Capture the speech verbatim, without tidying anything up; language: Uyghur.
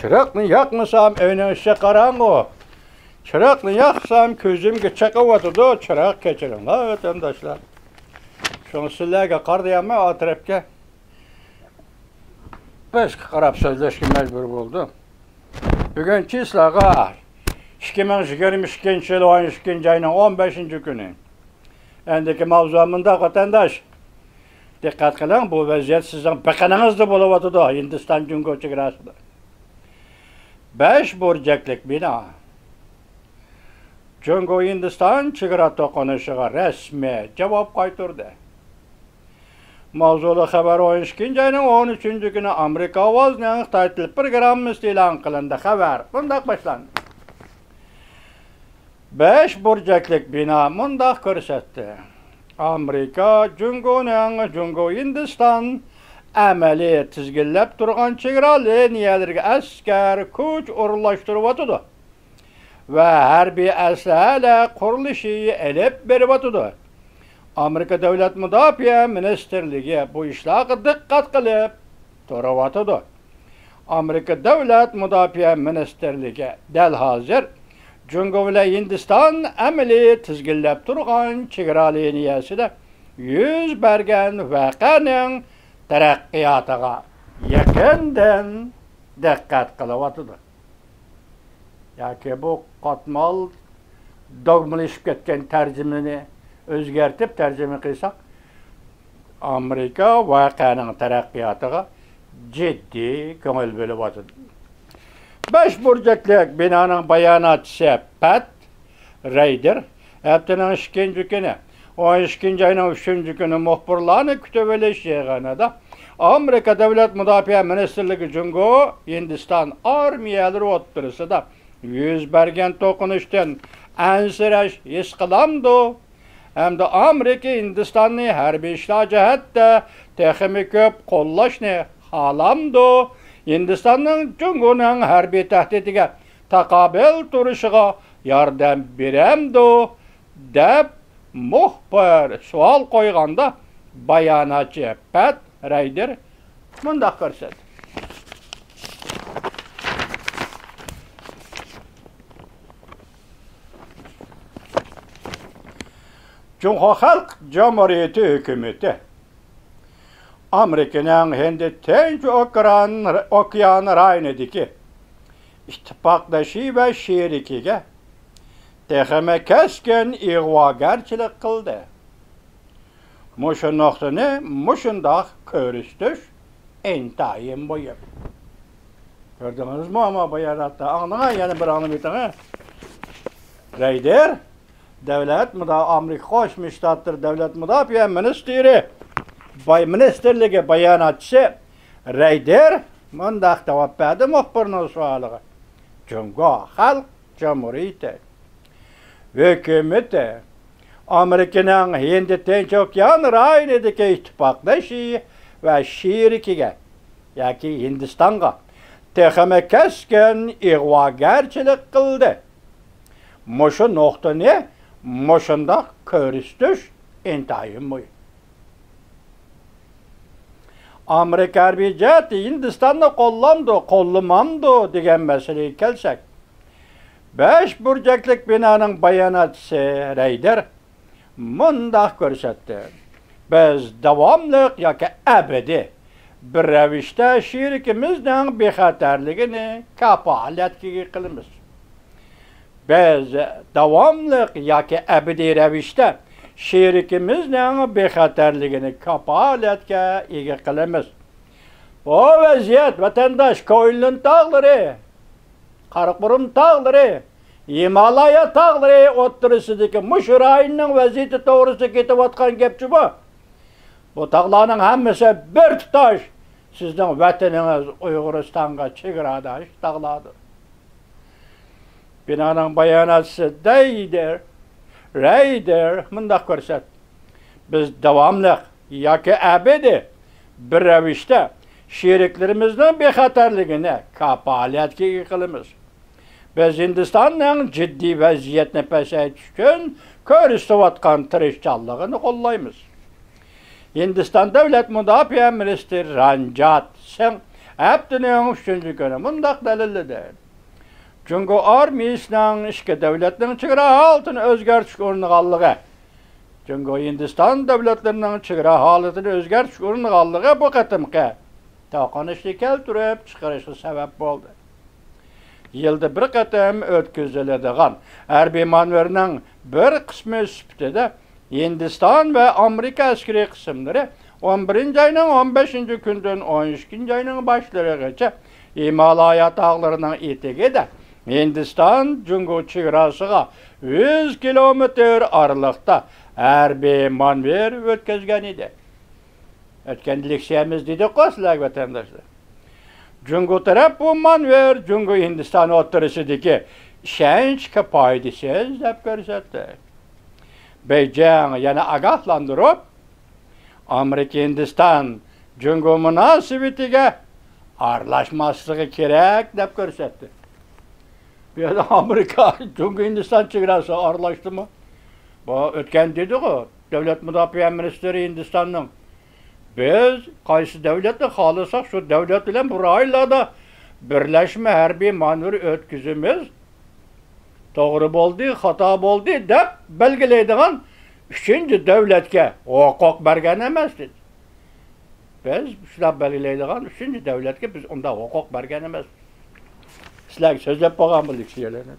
چىراغنى ياقمىسام، ئۆينىڭ ئىچى قاراڭغۇ. چىراغنى ياقسام، كۆزۈمگە چېقىۋاتىدۇ چىراغ، كەچۈرۈڭلار، ۋەتەنداشلار. شۇڭا سىلەرگە قارىيالماي ئۇ تەرەپكە باشقا قاراپ سۆزلەشكە مەجبۇر بولدۇم. بۈگۈن چىسلاغا ئىككى مىڭ يىگىرمە ئىككىنچى يىل ئون ئىككىنچى ئاينىڭ ئون بەشىنچى كۈنى. ئەندىكى ماۋزۇ مۇنداق، ۋەتەنداش. دىققەت قىلىڭ، بۇ ۋەزىيەت سىزنىڭ بېقىنىڭىزدا بولۇۋاتىدۇ، ھىندىستان جۇڭگو چېگراسىدا. بەش بۇرجەكلىك بىنا. جۇڭگو ھىندىستان چېگرا توقۇنۇشىغا رەسمىي جاۋاب قايتۇردى. ماۋزۇلۇق خەۋەر ئون ئىككىنچى ئاينىڭ ئون ئۈچىنچى كۈنى ئامېرىكا ئاۋازىنىڭ خىتاي تېلېپروگراممىسىدا ئېلان قىلىندى. خەۋەر مۇنداق باشلاندى. بەش بۇرجەكلىك بىنا مۇنداق كۆرسەتتى. ئامېرىكا جۇڭگونىڭ، جۇڭگو ھىندىستان ئەمەلىي تىزگىنلەپ تۇرغان چېگرا لىنىيەلىرىگە ئەسكەر كۈچ ئورۇنلاشتۇرۇۋاتىدۇ ۋە ھەربىي ئەسلىھەلەر قۇرۇلۇشى ئېلىپ بېرىۋاتىدۇ. ئامېرىكا دۆلەت مۇداپىئە مىنىستىرلىكى بۇ ئىشلارغا دىققەت قىلىپ تۇرۇۋاتىدۇ. ئامېرىكا دۆلەت مۇداپىئە مىنىستىرلىكى دەل ھازىر جۇڭگو بىلەن ھىندىستان ئەمەلىي تىزگىنلەپ تۇرغان چېگرا لىنىيەسىدە يۈز بەرگەن ۋەقەنىڭ تەرەققىياتىغا يېقىندىن دىققەت قىلىۋاتىدۇ. ياكى بۇ قاتمال دوگمىلىشىپ كەتكەن تەرجىمىنى ئۆزگەرتىپ تەرجىمە قىلساق، ئامېرىكا ۋەقەنىڭ تەرەققىياتىغا جىددىي كۆڭۈل بۆلۈۋاتىدۇ. بەش بۇرجەكلىك بىنانىڭ باياناتچىسى پەت رەيدېر ھەپتىنىڭ ئىككىنچى كۈنى، ئون ئىككىنچى ئاينىڭ ئۈچىنچى كۈنى مۇخبىرلارنى كۈتۈۋېلىش يىغىنىدا ئامېرىكا دۆلەت مۇداپىئە مىنىستىرلىكى جۇڭگو ھىندىستان ئارمىيەلىرى ئوتتۇرىسىدا يۈز بەرگەن توقۇنۇشتىن ئەنسىرەش ھېس قىلامدۇ؟ ھەمدە ئامېرىكا ھىندىستاننى ھەربىي ئىشلار جەھەتتە تېخىمۇ كۆپ قوللاشنى خالامدۇ؟ ھىندىستاننىڭ جۇڭگونىڭ ھەربىي تەھدىتىگە تاقابىل تۇرۇشىغا ياردەم بېرەمدۇ؟ دەپ مۇخبىر سوئال قويغاندا، باياناتچى پەت رەيدېر مۇنداق كۆرسەتتى. جۇڭخۇا خەلق جۇمھۇرىيىتى ھۆكۈمىتى ئامېرىكىنىڭ ھىندى تىنچ ئوكران-، ئوكيان رايونىدىكى ئىتتىپاقدىشى ۋە شېرىكىگە تېخىمۇ كەسكىن ئىغۋاگەرچىلىك قىلدى. مۇشۇ نۇقتىنى مۇشۇنداق كۆرسىتىش ئىنتايىن مۇھىم. كۆردىڭىزمۇ ئەمما باياناتتا؟ ئاڭلىڭا، يەنە بىر ئاڭلىۋېتىڭە. رەيدېر دۆلەت مۇدا-، ئامېرىكا قوشما شتاتلىرى دۆلەت مۇداپىئە مىنىستىرى، باي-، مىنىستىرلىكى باياناتچىسى رەيدېر مۇنداق جاۋاب بەردى مۇخبىرنىڭ سوئالىغا. جۇڭگو خەلق جۇمھۇرىيىتى ھۆكۈمىتى ئامېرىكىنىڭ ھىندى تىنچ ئوكيان رايونىدىكى ئىتتىپاقدىشى ۋە شېرىكىگە ياكى ھىندىستانغا تېخىمۇ كەسكىن ئىغۋاگەرچىلىك قىلدى. مۇشۇ نۇقتىنى مۇشۇنداق كۆرسىتىش ئىنتايىن مۇھىم. ئامېرىكا ھەربىي جەھەتتە ھىندىستاننى قوللامدۇ، قوللىمامدۇ دېگەن مەسىلىگە كەلسەك، بەش بۇرجەكلىك بىنانىڭ باياناتچىسى رەيدېر مۇنداق كۆرسەتتى: بىز داۋاملىق ياكى ئەبەدىي بىر رەۋىشتە شېرىكىمىزنىڭ بىخەتەرلىكىنى كاپالەتكە ئىگە قىلىمىز. بىز داۋاملىق ياكى ئەبەدىي رەۋىشتە شېرىكىمىزنىڭ بىخەتەرلىكىنى كاپالەتكە ئىگە قىلىمىز. بۇ ۋەزىيەت، ۋەتەنداش، كۇئىنلۇن تاغلىرى، قاراقورۇم تاغلىرى، ھىمالايا تاغلىرى ئوتتۇرىسىدىكى مۇشۇ رايوننىڭ ۋەزىيىتى توغرىسىدا كېتىۋاتقان گەپ جۇمۇ. بۇ تاغلارنىڭ ھەممىسى بىر تۇتاش سىزنىڭ ۋەتىنىڭىز ئۇيغۇرىستانغا چېگراداش تاغلاردۇر. بىنانىڭ باياناتچىسى دەيدېر، رەيدېر مۇنداق كۆرسەتتى: بىز داۋاملىق ياكى ئەبەدىي بىر رەۋىشتە شېرىكلىرىمىزنىڭ بىخەتەرلىكىنى كاپالەتكە ئىگە قىلىمىز. بىز ھىندىستاننىڭ جىددىي ۋەزىيەتنى پەسەيتىش ئۈچۈن كۆرسىتىۋاتقان تىرىشچانلىقىنى قوللايمىز. ھىندىستان دۆلەت مۇداپىئە مىنىستىرى رانجات سىڭ ھەپتىنىڭ ئۈچىنچى كۈنى مۇنداق دەلىللىدى. جۇڭگو ئارمىيىسىنىڭ ئىككى دۆلەتنىڭ چېگرا ھالىتىنى ئۆزگەرتىشكە ئۇرۇنغانلىقى، جۇڭگو ھىندىستان دۆلەتلىرىنىڭ چېگرا ھالىتىنى ئۆزگەرتىشكە ئۇرۇنغانلىقى بۇ قېتىمقى توقۇنۇشنى كەلتۈرۈپ چىقىرىشقا سەۋەب بولدى. يىلدا بىر قېتىم ئۆتكۈزۈلىدىغان ھەربىي مانېۋىرنىڭ بىر قىسمى سۈپىتىدە ھىندىستان ۋە ئامېرىكا ئەسكىرىي قىسىملىرى ئون بىرىنچى ئاينىڭ ئون بەشىنچى كۈنىدىن ئون ئىككىنچى ئاينىڭ باشلىرىغىچە ھىمالايا تاغلىرىنىڭ ئېتىكىدە ھىندىستان جۇڭگو چېگراسىغا يۈز كىلومېتىر ئارىلىقتا ھەربىي مانېۋىر ئۆتكۈزگەن ئىدى. ئۆتكەندە لېكسىيەمىز دېدۇققۇ سىلەرگە، ۋەتەنداشلار. جۇڭگو تەرەپ بۇ مانېۋىر جۇڭگو ھىندىستان ئوتتۇرىسىدىكى ئىشەنچكە پايدىسىز دەپ كۆرسەتتى. بېيجىڭ يەنە ئاگاھلاندۇرۇپ، ئامېرىكا ھىندىستان جۇڭگو مۇناسىۋىتىگە ئارىلاشماسلىقى كېرەك دەپ كۆرسەتتى. بۇ يەردە ئامېرىكا جۇڭگو ھىندىستان چېگراسىغا ئارىلاشتىمۇ؟ بۇ ئۆتكەن دېدىغۇ، دۆلەت مۇداپىئە مىنىستىرى ھىندىستاننىڭ، بىز قايسى دۆلەتنى خالىساق، شۇ دۆلەت بىلەن بۇ رايونلاردا بىرلەشمە ھەربىي مانېۋىر ئۆتكۈزىمىز، توغرا بولدى، خاتا بولدى دەپ بەلگىلەيدىغان ئۈچىنچى دۆلەتكە ھوقۇق بەرگەن ئەمەس، دېدى. بىز شۇنداق بەلگىلەيدىغان ئۈچىنچى دۆلەتكە بىز ئۇنداق ھوقۇق بەرگەن ئەمەس. سىلەرگە سۆزلەپ بولغان بۇ لېكسىيەلەرنى.